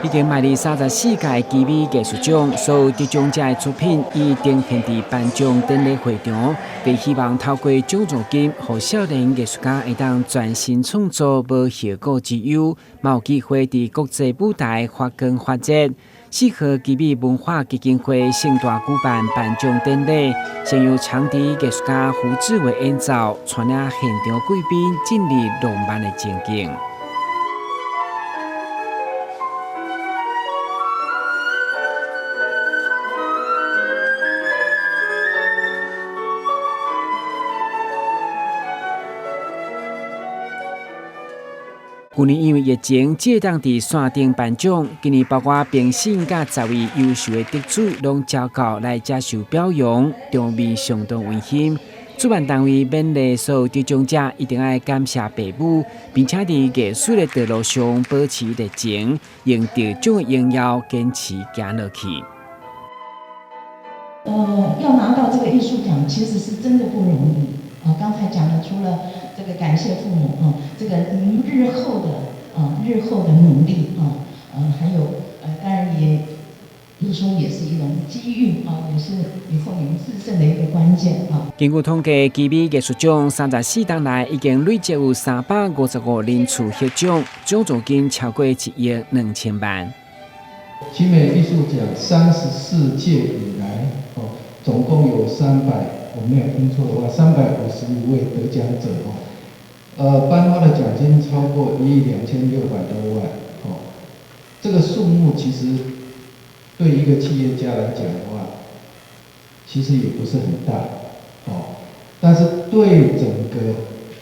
已經邁入34屆奇美藝術獎，所有得獎者的作品已呈現佇頒獎典禮會場，並希望透過獎助金，予少年藝術家會當專心創作，無後顧之憂，嘛有機會佇國際舞台發光發熱。四號奇美文化基金會盛大舉辦頒獎典禮，先由長笛藝術家胡志偉演奏，帶領現場貴賓進入浪漫的情境。去年因為疫情，只當佇線頂頒獎。今年包括評審佮10位優秀的得主，攏召到來接受表揚，場面相當溫馨。主辦單位勉勵所有得獎者一定愛感謝父母，並且佇藝術的道路上保持熱情，用得獎的榮耀堅持行落去。要拿到這個藝術獎，其實是真的不容易。啊，剛才講了，除了這個感謝父母啊，這個日後的努力啊，還有當然也，就是說也是一種機遇啊，也是以後你們制勝的一個關鍵啊。根據統計，奇美藝術獎34冬來已經累積有355人次獲獎，獎助金超過1億2000萬。奇美藝術獎34屆以來，哦，總共有三百，我沒有聽錯的話，355位得獎者哦，頒發的獎金超過1億2600多萬，哦，這個數目其實對一個企業家來講的話，其實也不是很大，哦，但是對整個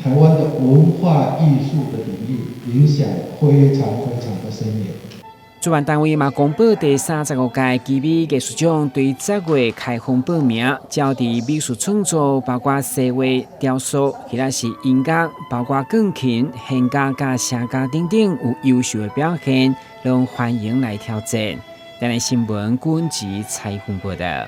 台灣的文化藝術的領域影響非常非常的深遠。主辦單位嘛公布第35屆奇美藝術獎對10月開放報名，只要佇美術創作，包括西畫、雕塑，或者是音樂，包括鋼琴、弦樂佮聲樂等等有優秀的表現，攏歡迎來挑戰。台南新聞軍籍採訪報道。